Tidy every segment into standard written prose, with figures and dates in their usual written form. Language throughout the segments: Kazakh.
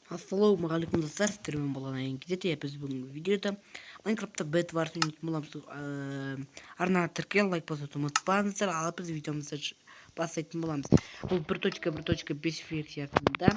Ассалаумағалейкум, достар! Сіздермен болған Айын. Біз бүгінгі видеода Майнкрафтта Bed Wars ойнайтын боламыз. Арнаға тіркел, лайк басуды ұмытпаңыздар. Ал біз видеомызды бастайтын боламыз. Бұл 1.1.5 версиясында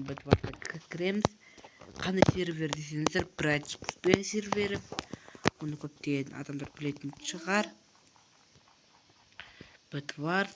Bed Wars'a кіреміз. Қандай сервер десеңіздер, Братик сервері. Оны көптеген адамдар білетін шығар. Bed Wars.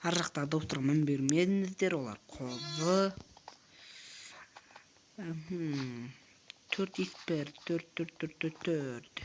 Ар жақтағы дауыстарға мән бермедіңіздер, олар қозы. Төрт бір, төрт, төрт, төрт, төрт, төрт.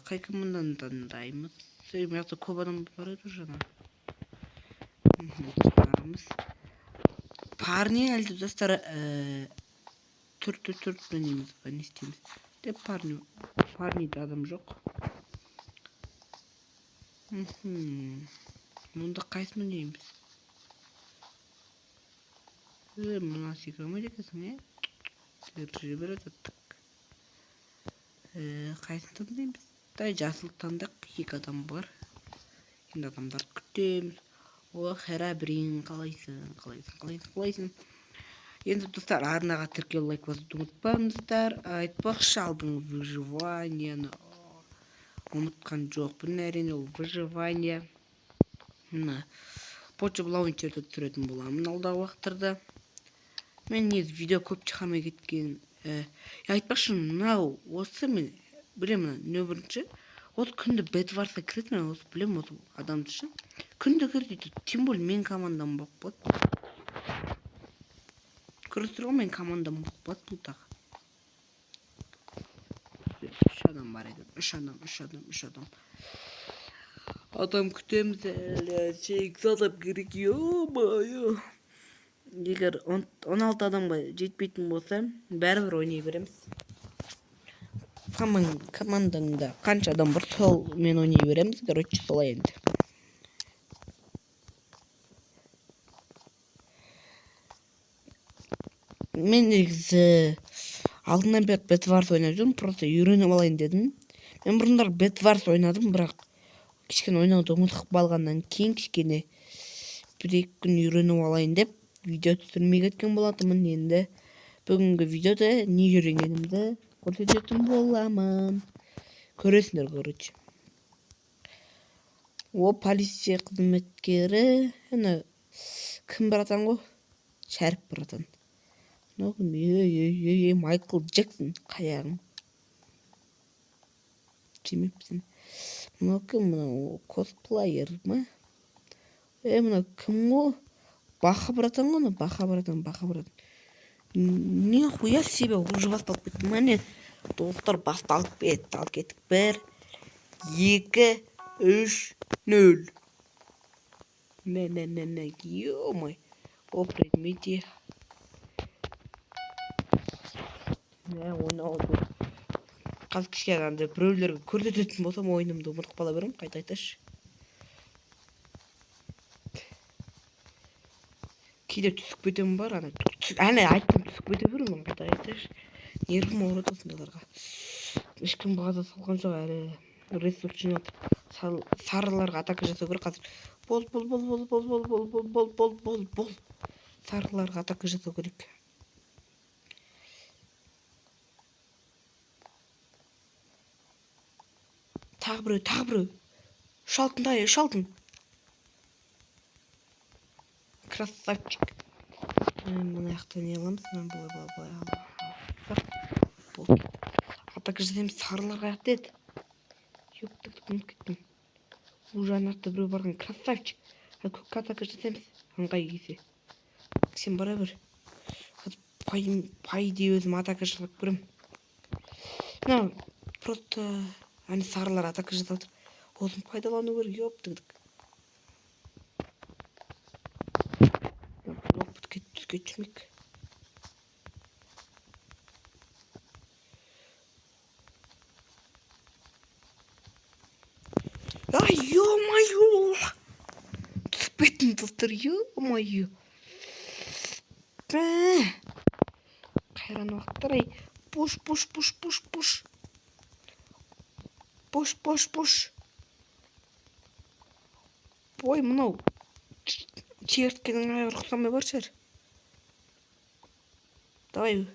Қай команданы таңдаймыз? Мына жақта көп адам бар еді уже. Шығарамыз. Парни әлде, достар, төрт, төрт, төрт ойнаймыз ба, не істейміз деп? Парни, парниде адам жоқ. Мұнда қайсысын ойнаймыз? Е, мына секіре алмайды екенсің, е, жібереді. Так, қайсысын таңдаймыз? Дай, жасыл таңдақ. Екі адам бар енді, адамдарды күтеміз. О, Херабрин, қалайсың, қалайсың, қалайсың, қалайсың? Енді, достар, арнаға тіркелу, лайк басуды ұмытпаңыздар. Айтпақшы, алдыңғы выживанияны ұмытқан жоқпын, әрине. Ол выживание мына Pocket лаунчерді түсіретін боламын алдағы уақыттарда. Мен негізі видео көп шығармай кеткен. Айтпақшы, мынау осы мен білемін, мына нөмірінші осы күнде Bed Warsқа кіреді. Мен осы білемін осы адамды ше, күнде кіреді, тем более менің командам болып қалады. Көресіздер ғой, менің командам болып қалады. Бұл тағы үш адам бар еді, үш адам, үш адам, үш адам. Адам күтеміз әлі, сегіз адам керек. Ё-моё, егер 16 адамға жетпейтін болса, бәрібір ойнай береміз. Командаңда қанша адам бар, сол мен ойнай береміз, короче, солай енді. Мен негізі алдынан бері Bed Wars ойнап жүрмін, просто үйреніп алайын дедім. Мен бұрындары Bed Wars ойнадым, бірақ кішкене ойнауды ұмытып қалғаннан кейін кішкене бір екі күн үйреніп алайын деп видео түсірмей кеткен болатынмын. Енді бүгінгі видеода не үйренгенімді көрсететін боламын, көресіңдер, короче. О, полиция қызметкері. Ана кім, братан ғой, Шәріп братан. Мынау кім? Ей, ей, ей, ей, Майкл Джексон, қаяғың жемепсің. Мынау кім? Мынау косплеер ма? Е, мынау кім ғой? Баха братан ғой мынау, Баха братан, Баха братан. Нихуя себе, уже басталып кетті. Міне, достар, басталып кетті. Ал кеттік: бір, екі, үш, нөл. Мә, мә, мә, мә, ё-моё. О, предмете мә ойнауды қазір кішкене андай біреулерге көрсететін болсам, ойынымды ұмытып қала беремін қайта айташы. Кейде түсіп кетемін бар, ана әне айттым, түсіп кете беремін қайта айтайыншы. Нервім ауырады осындайларға. Ешкім база салған жоқ әлі, ресурс жинап. Сарыларға атака жасау керек қазір. Бол, бол, бол, бол, бол, бол, бол, бол, бол, бол, бол, бол. Сарыларға атака жасау керек. Тағы біреу, тағы біреу. Үш алтын, дай, үш алтын. Красавчик. Мына жақта не аламыз? Мына былай, былай, былай алсақ болды. Атака жасаймыз. Сарылар қаяқта еді? Ёпта, ұмытып кеттім уже. Ана жақта біреу барған. Красавчик. Көкке атака жасаймыз ыңғай келсе. Сен бара бер. По идее өзім атака жасап көремін. Мына просто әне сарылар атака жасап жатыр, осыны пайдалану керек. Ёптігдік, түске түшмек. Ай, ё-моё, түсіп кеттім, достар, ё-моё. Қайран уақыттар ай. Пуш, пуш, пуш, пуш, пуш, пуш, пуш, пуш. Ой, мынау Шегірткенің айғыры ұқсамай бар шығар. Давай.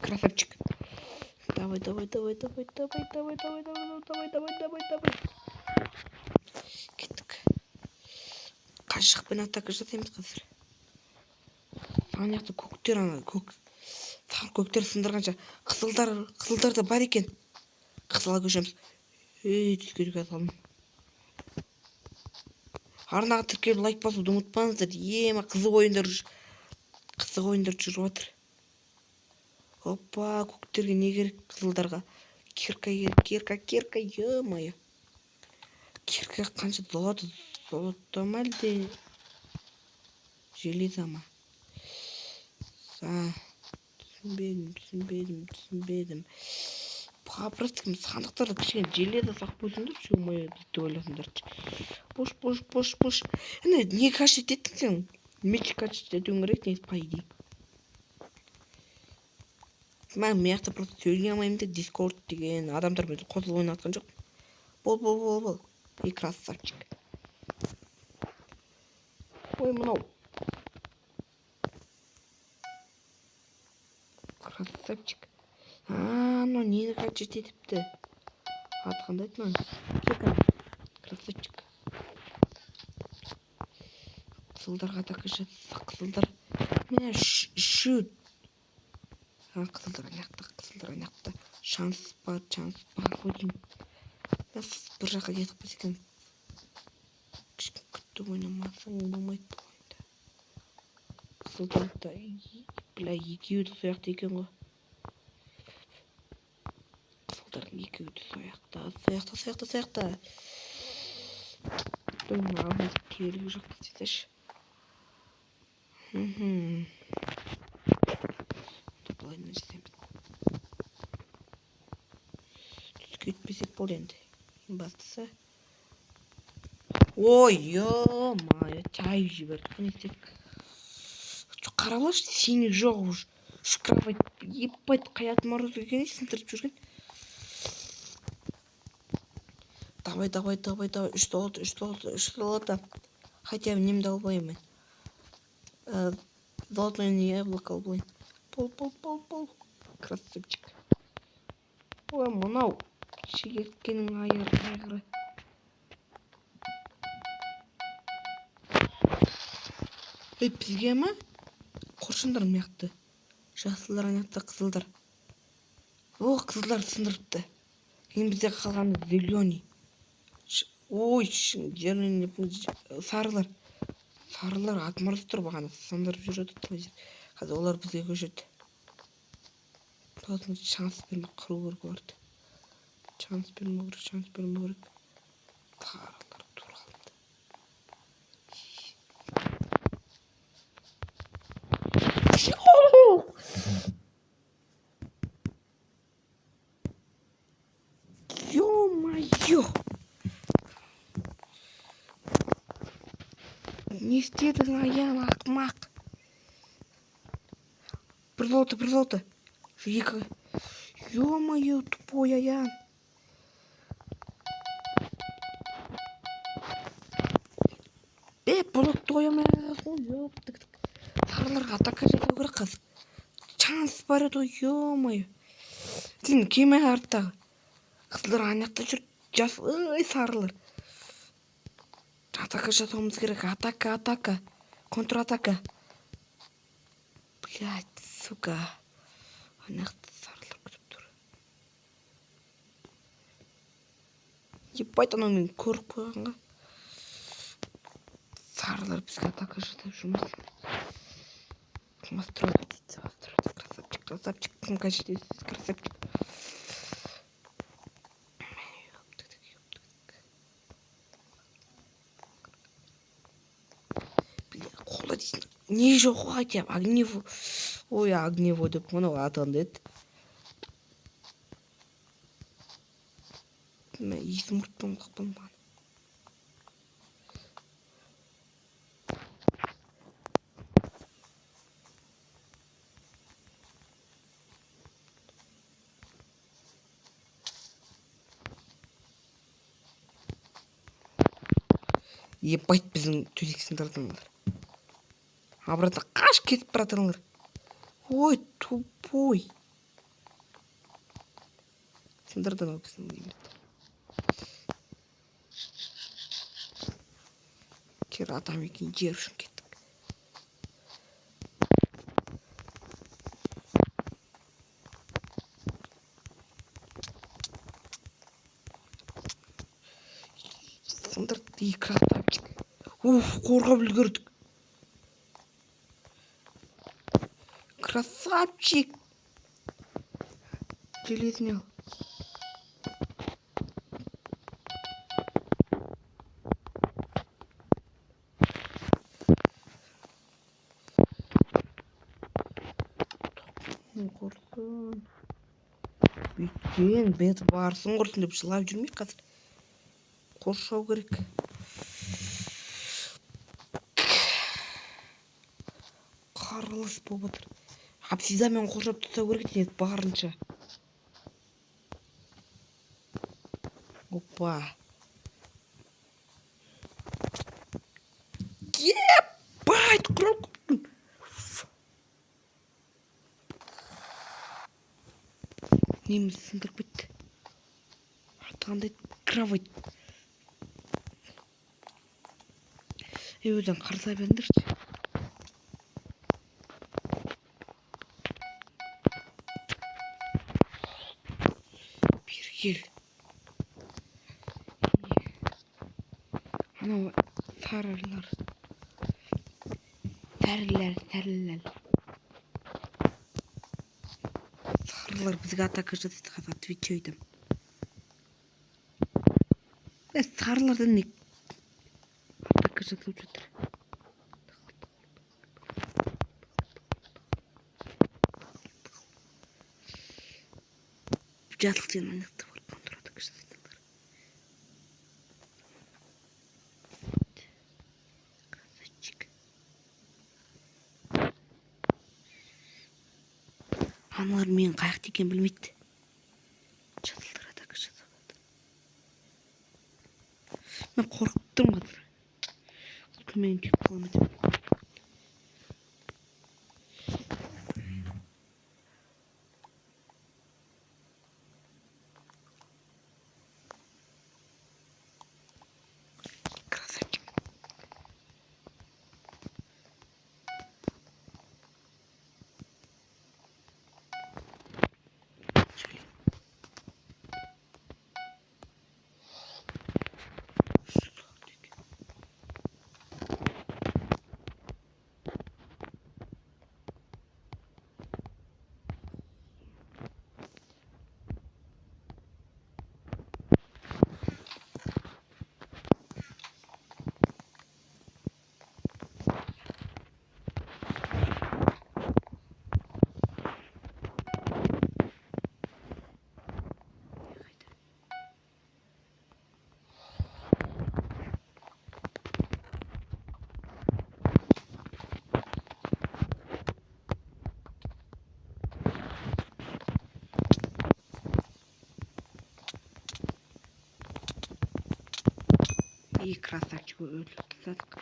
Красавчик. Давай, давай, давай, давай, давай, давай, давай, давай, давай, давай, давай, давай. Кеттік. Қашықпен атака жасаймыз қазір. Ана жақта көктер, ана көк, сары көктер сындырғанша қызылдар, қызылдар да бар екен. Қызылға көшеміз. Ей, түске түге салдым. Арнаға тіркеліп лайк басуды ұмытпаңыздар. Ема, қызық ойындар, қызық ойындар жүріп жатыр. Опа, көктерге не керек қызылдарға? Кирка керек, кирка, кирка, ё-моё. Кирка қанша золото, золото ма әлде железо ма? А, түсінбедім, түсінбедім, түсінбедім. Просто сандықтарда кішкене железо салып қойсаңдаршы, ё-моё, деп ойласаңдаршы. Бош, бош, бош, бош. Әне, не качать еттің сен? Меч качать етуің керек негізі, по идее. Мен мына жақта просто сөйлей алмаймын да, Дискорд деген адамдармен қосылып ойнап жатқан жоқпын. Бол, бол, бол, бол. И красавчик. Ой, мынау. Красавчик. А, мынау нені качать етіпті? Аты қандай еді мынаның? Кирка. Красавчик. Қызылдарға атака жасаса, қызылдар. Міне, үшеу. А, қызылдар ана жақта, қызылдар ана жақта. Шанс бар, шанс бар ғой деймін. Бір жаққа кетіп қалса екен. Кішкене күтіп ойнамасаң болмайды бұл ойында. Қызылдар да, бля, екеуі де сол жақта екен ғой. Қызылдардың екеуі де сол жақта, сол жақта, сол жақта, сол жақта. Мына керегі жоқ десеңші. Былай жасаймыз. Түске өтпесек болды енді. Ең бастысы. Ой, ё-моё, чай жібердік. Не істедік? Қарап алшы, синий жоқ уже. Үш кровать, ебать, қай отмороз екен сындырып жүрген. Давай, давай, давай, давай. Үш золото, үш золото, үш золото. Хотя бы немді алып алайын мен. Золотое яблоко алып алайын. Пол, пол, пол, пол. Красавчик. Ой, мынау шегірткенің айғыры. Ей, бізге ма? Қоршаңдар мына жақты. Жасылдар ана жақта, қызылдар. О, қызылдар сындырыпты. Енді бізде қалғаны зеленый. Ой, зеленый, сарылар. Сарылар отмороз тұр бағана, сындырып жүреді талай жер. Қазір олар бізге көшеді. Сосын шанс бермей қыру керек оларды. Шанс бермеу керек, шанс бермеу керек. Сарылар тура алдында. Ё-моё! Не істедің, Аян, ақымақ? Бір золото, бір золото. Екі. Ё-моё, тупой Аян. Е, блокты қоя алмай қалғансың ғой, ёптік. Сарыларға атака жасау керек қазір. Шанс бар еді ғой, ё-моё. Сен келмей арттағы. Қызылдар ана жақта жүр, жас, ой, сарылар. Атака жасауымыз керек, атака, атака. Контратака. Блядь, сука. Ана жақта сарылар күтіп тұр. Ебать, анау мені көріп қойғанға. Сарылар бізге атака жасап жүрмесін. Бастырады дейді, бастырады. Красавчик, красавчик. Кім качать етесіз, красавчик. Қолда дейсің. Не жоқ қой хотя бы огнево. Ой, огнево деп мынау аты қандай еді? Мә, изумрудтан қақпан маған. Ебать, біздің төсек сындырдыңдар. Обратно қашып кетіп бара жатырсыңдар. Ой, тупой. Сындырды анау біздің немді. Кер адам екен, жер үшін кеттік. Сындырды, красавчик. Уф, қорғап үлгердік. Красавчик. Железный ал. Құрсын. Бүйткен бет барсын құрсын деп жылап жүрмей қазір. Қоршау керек. Қарылыс болып отыр. Обсидианмен қоршап тастау керек еді барынша. Опа. Ебать, құрап кеттім. Неміз сындырып кетті. Аты қандай кровать. Ей, өзің қарса беріңдерші. Бері кел. Анау сарылар. Сәрілер, сәрілер. Сарылар бізге атака жасайды қазір, отвечаю айтамын. Сарылардан не атака жасап жатыр? Жасыл сен ана жақта барып контр атака жасайтындар. Красавчик. Аналар менің қай жақта екенін білмейді. Жасылдар атака жасап жатыр. Мен қорқып тұрмын қазір. Мені түйіп қала ма деп. Красавчик. И красавчик өлтіріп тастадық.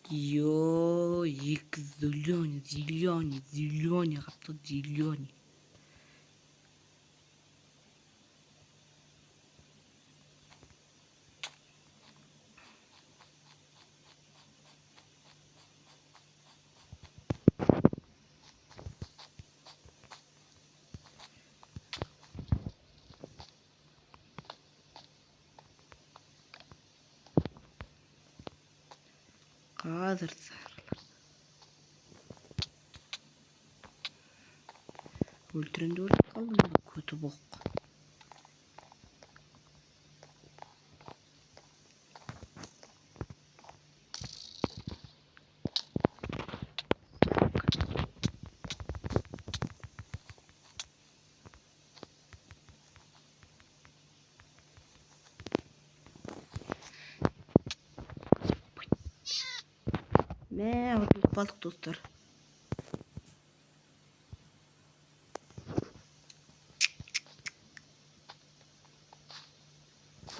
Йо, екі зеленый, зеленый, зеленый қапты, зеленый. Қазір сарылар. Өлтірем деп ойлап қалдым ғой, көті боқ. Мә, ұтылып қалдық, достар.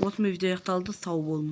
Осымен видео аяқталды. Сау болыңыз.